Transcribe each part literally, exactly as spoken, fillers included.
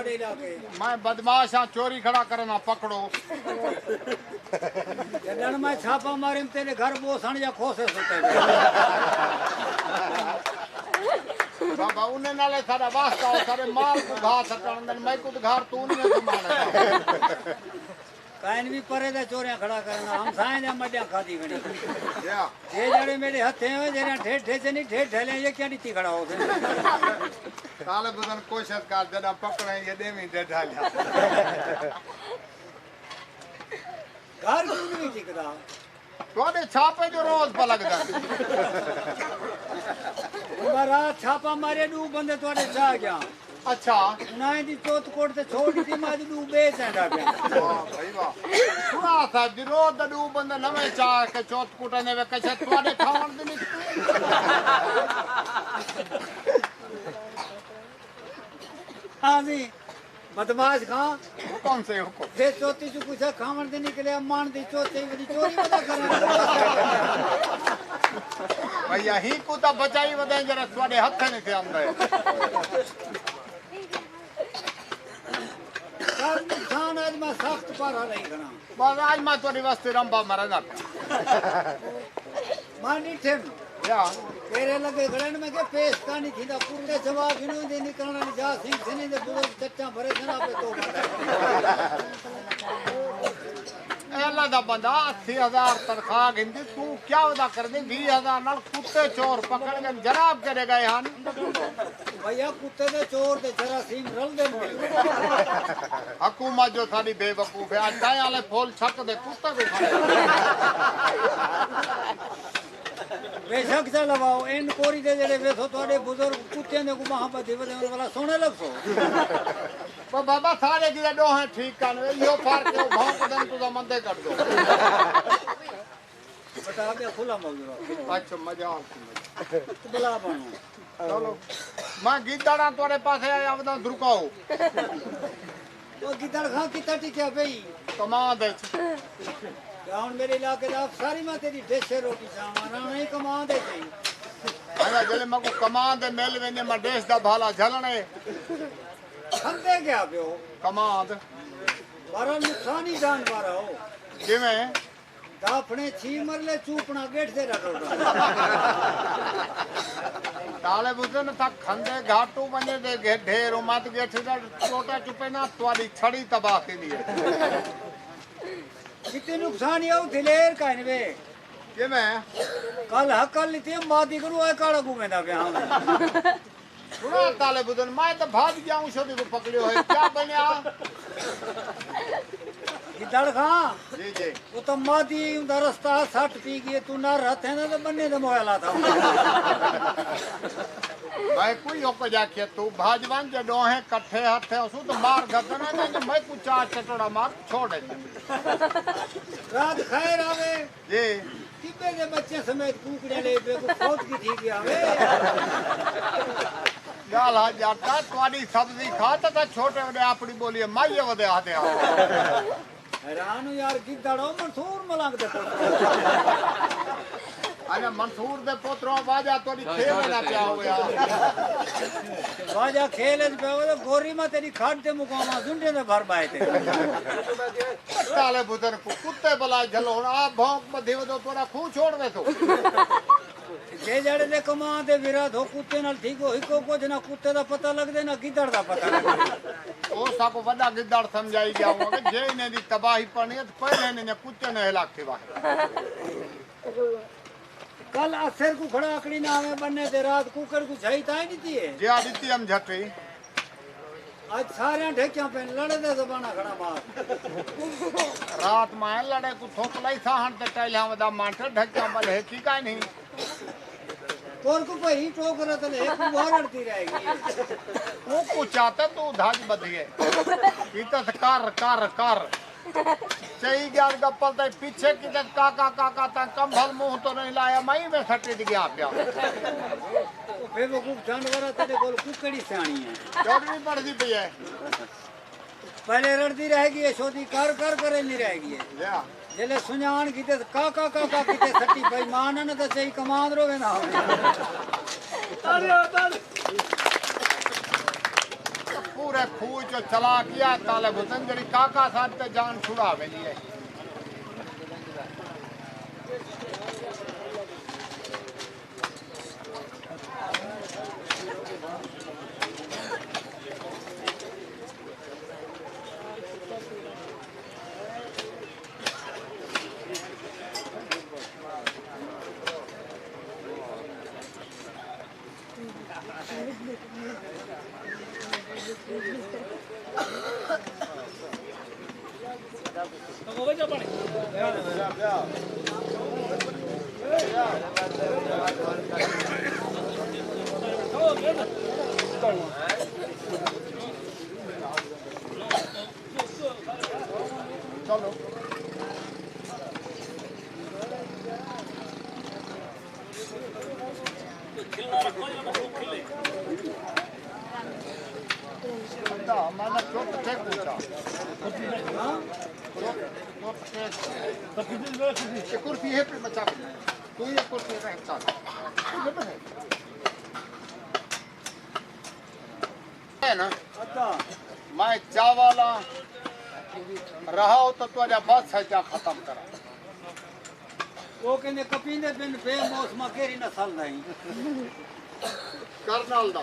میں بدمعاش ہاں، چوری کھڑا کرنا، پکڑو۔ جݙݨ میں چھاپا ماریم، تیݙے گھر ٻوسݨ یا کھوسے ستے پئے۔ بابا، انہیں نالے ساݙا واسطہ ہو، سارے مال کوں گھا سٹݨ دن، میں کوں گھر توں نہیں سماݨ۔ کائن بھی پرے دا چوریاں کھڑا کرنا، ہم سائیں دے مڈیاں کھادی کھڑی۔ یا۔ یہ جڑے میرے ہتھے ہوئے، جڑے ٹھیٹھے سے نہیں، ٹھیٹھے لے، یہ کیا نیتی کھڑا ہو گئے؟ طالب حسن کوشش کر، جݙاں پکڑیں، یہ ݙیویں ڈیڈھا لیا۔ گھر کیوں نہیں ٹکدا؟ تہاݙے چھاپے جو روز پہ لڳدن۔ میں رات چھاپا مارے، ݙو بندے تہاݙے چا گیا۔ اچھا۔ انہاں دی چوت کوٹ تے چھوڑ ݙتی، میں اڄ ݙو ٻئے چیندا پیا۔ واہ بھائی واہ۔ سنا صاحب جی، روز دا ݙو بندے نویں چا کے چوت کوٹاں دے وچ کچھ تہاݙے کھاوݨ دی نکتی۔ ہاں جی۔ بدمعاش خان۔ حکم سے حکم۔ جے چوتی چوں کجھ کھاوݨ دے نکلے، مان دی چوتی وݙی چوری ودا کرݨ۔ بھیا، ہی کو تاں بچائی ودے، جڑا تہاݙے ہتھے نہیں تھے آندا ہے۔ سر نقصان اڄ میں سخت پارا رہی کھڑا۔ بس اڄ میں تہاݙے واسطے رمبا مرݨا پیا۔ میں ݙٹھے ن۔ یا۔ تیرے لڳے کھڑے ن، میں کہ پیش کائنی تھیندا، کتے جواب ہی نہیں دے نکلݨا، جا سنگھ سنی دے بزرگ چچاں بھرے سن، آپے توبہ کر۔ اے اللہ دا بندہ، اسی ہزار تنخواہ گھندی، توں کیا ودا کریندیں؟ ویہہ ہزار نال کتے چور پکڑ ڳئے، جناب کیݙے ڳئے ہن؟ بھیا، کتے دے چور تے جراثیم رلدے مل۔ حکومت جو ساݙی بے وقوف ہے، اڄ تائیں والے پھول چھک دے کتے کوں کھڑے۔ بے شک چا لواؤ، ان کوری دے جڑے ویسو تہاݙے بزرگ کتیاں دے کوں ٻاہاں ٻدھی ودے، ان والا سوہݨے لڳسو۔ پر بابا، سارے کیتے ݙوہیں ٹھیک کن، ایہو فرق ہے، او بھونکدن، تساں مندے کڈھدو۔ بتا ٻیا کھلا موضوع۔ اچھا، مزاق سی، مزاق۔ بلا بݨو۔ چلو، میں گدڑاں تہاݙے پاسے آیا وداں، درکاؤ۔ او گدڑ خان کتھاں ٹکیا پئی؟ کماند اچ۔ یا ہݨ میرے علاقے دا افسر ہی، میں تیݙی ڈش روٹی چاواں، راݨا ہی کماند اچ ہئی۔ ہاں، جلے میں کو کماند مل ویندے، میں ڈش دا بھالا جھلݨے۔ کھندے کیا پیو؟ کماند۔ بارہ نقصانی جانور ہو۔ کیویں؟ داپھݨے چھی مرلے، چوپݨا ڳیٹھ تے ݙٹوڑا۔ طالب حسن تاں کھندے گھاٹو ونڄے دے گھے-، ڈھیر امت ڳیٹھ دا ٹوٹا چپے نہ، تہاݙی چھڑی تباہ تھیندی ہے۔ کتے نقصان یو دلیر کائن وے۔ کیویں؟ کل ہکل لیتی مادی کنوں، اے کاڑا گھومیندا پیا ہاں۔ سݨا طالب حسن، میں تاں بھڄ ڳیا ہوں، شودی کوں پکڑیو ہے، کیا بݨیا؟ گدڑ خان۔ جی، جی۔ او تاں مادی اوندا رستہ سٹ پی ڳئے، توں نہ رتھے نہ تے بنّے دے مویا لاتا۔ میں کوئی ہک جا کے توں بھڄ ونڄ، جے ݙوہیں کٹھے ہتھے اسوں تاں مار گھتنا، تے میں کوں چار چٹڑا مار چھوڑ ݙے۔ رات خیر آوے۔ جی۔ ٹٻے دے بچے سمیت کوکڑیاں لے ٻے کوں فوت کی تھی ڳیا وے۔ ڳالھ ہا ڄاٹا، تہاݙی سبزی کھا تاں، تاں چھوٹے وݙے اپݨی ٻولی مائی ودے آہدے ہا۔ حیران ہوں یار، گدڑ او منصور ملنگ دے پتر۔ اڄاں منصور دے پتر او، واجہ تہاݙی کھیل نہ پیا ہویا۔ واجہ کھیل اچ پیا ہویا، گوری میں تیݙی کھݙ تے مکاواں، زنڈے دے بھر ٻائے تے۔ طالب حسن کوں کتے بلا جھلو، ہݨ آپ بھونک ٻدھی ودو، تہاݙا کھوہ چھوڑ ویسو۔ جے جڑے دے کماند دے ورا دھو کتے نال ٹھیک ہو، ہکو کجھ نہ کتے دا پتہ لڳدے، نہ گدڑ دا پتہ لڳدے۔ او ساکوں وݙا گدڑ سمجھائی ڳیا ہوا کہ جے انہیں دی تباہی پڑھنی ہے، تاں پہلے انہیں کتے نے ہلاک تھی واہے۔ کل اسر کوں کھڑا آکڑی نہ آویں بنّے تے، رات کوکڑ کوں جھائی تاں ہی ݙتی ہے۔ جی ہا، ݙتی ہم جھٹی۔ اڄ ساریاں ڈھکیاں پئن، لڑے دے زباناں کھڑا مار۔ رات مائیں لڑے کوں تھوک لئی ساہݨ تے ٹائلاں ودا مانٹر ڈھکیاں بل ہیکی کائنی۔ تور کوں پئی ٹوک رتن ہک وارݨ دی رہ ڳئی۔ او کوں چاتے توں دھاج ٻدھی ہے۔ کیتس کر، کر، کر۔ چئی ڳیا گپل تئیں پچھے کیتس کاکا، کاکا تاں کمبھل منہ توں نہیں لایا، میں ایویں سٹی تے ڳیا پیا۔ او بے وقوف جانور ہے، تیݙے کول ککڑی سیاݨی ہے۔ چوݙویں پڑھدی پئی ہے۔ پہلے رڑدی رہ ڳئی ہے، شودی کر کر کریندی رہ ڳئی ہے۔ یا۔ جلے سنڄاݨ کیتے، کاکا، کاکا کیتے سٹی پئی، ماں نہ نہ تاں چئی کماند رووے نہ ہووے۔ پورے کھوہ چو چلا کیا طالب حسین جڑی کاکا صاحب تے جان چھڑا ویندی ہے۔ چلو۔ بندہ، میں نہ چپ ٹھیک پوچھا۔ چپ، چپ ٹھیک۔ یہ کرسی ہے پہ بچا۔ تو یہ کرسی ہے، چل۔ ہے نا؟ میں چاوالا رہاؤ تو تہاݙا بس ہے جا ختم کراں۔ او کہندے کپیندے پن بے موسما کیری نسل دا ہیں؟ کرنل دا۔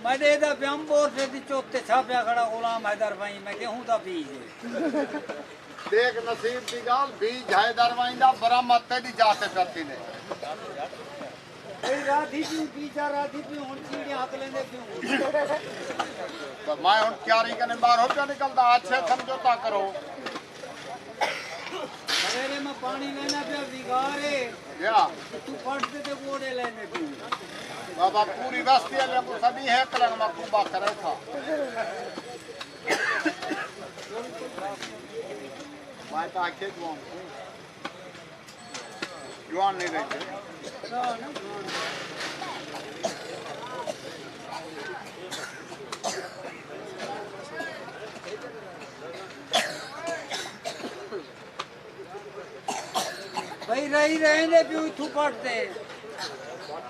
میں دے دا پیام بور سے دی چوک تے چھاپیا کھڑا غلام حیدر بھائی، میں کہوں دا بیج ہے۔ دیکھ نصیب دی ڳالھ، بیج حیدر وائیں دا برآمد تیݙی جا تے پیا تھیندے۔ بھئی رادھی پیوں، بیجا رادھی پیوں، ہݨ چیڑیاں ہک لیندے پیوں۔ تاں میں ہݨ تیاری کنے ٻاہر ہو پیا نکلدا، اچھے سمجھوتا کرو۔ سویرے میں پاݨی لینا پیا ویگارے۔ یا۔ توں پٹ تے تے ڳوڑے لیندے پیوں۔ بابا پوری وستی والے کو سبھی ہے کلنگ میں کوبا کرے تھا۔ میں تاں آکھے جوان کوں۔ جوان نہیں رہتے۔ بھئی رہی رہندے پیوں اتھوں پٹ تے۔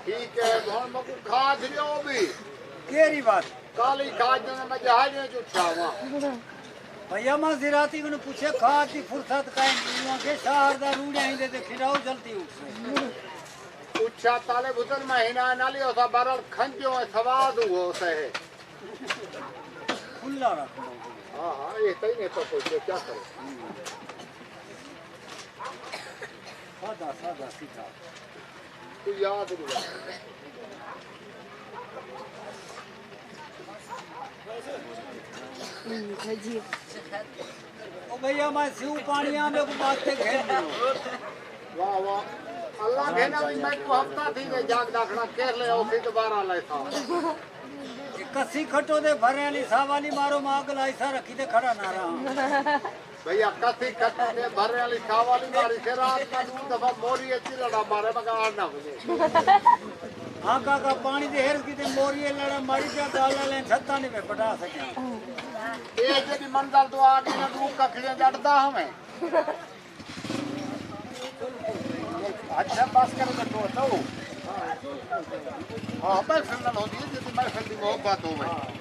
ٹھیک ہے، ہݨ مکوں کھا گھریو بھی۔ کیری بات؟ کالی کھا جانا، میں جہاز وچ اٹھیا ہوا۔ بھیا میں زراعتی کنوں پچھے کھا دی فرصت کائے نہیں، ہوں کہ شہر دا روڑے ہیندے تے پھراؤ جلدی اٹھ سے۔ اچھا طالب حسین، میں ہنا نالی ہوسا بارل کھنجو ہے سواد ہو سے ہے۔ کھلا رکھ لو۔ ہاں، ہاں، یہ تئی نے تو کوئی کیا کرے۔ سادہ، سادہ، سیدھا۔ تو یاد نہیں۔ او بھیا، میں سیو پاݨی آ، میکوں بات تے گھن ݙیو۔ واہ، واہ۔ اللہ گھن آوی، میکوں ہفتہ تھی ڳئے جاڳدا کھڑا، کیرلے اوکھی دوبارہ لائے تھا۔ اے کسی کھٹو دے بھرے والی ساہ والی مارو، میں اڳلا حصہ رکھی تے کھڑا نہ رہاں۔ بھیا کسی کھٹو دے بھرے والی ساہ والی ماری سے رات دا ݙو دفعہ موری اچ لڑا مارے، مگر آڑ نہ ونڄے۔ ہاں کاکا، پاݨی دے ہرس کیتے موری لڑا ماری پیا، ڳال والے چھتاں نہیں میں پٹا سکیا۔ اے جیڑھی منظر تو آ ڳئی نا، ݙو ککھڑیاں جڑدا ہوویں۔ اچھا، بس کرو تے ٹور دو۔ ہاں، محفل نال ہوندی ہے، جیندی محفل دی محبت ہووے۔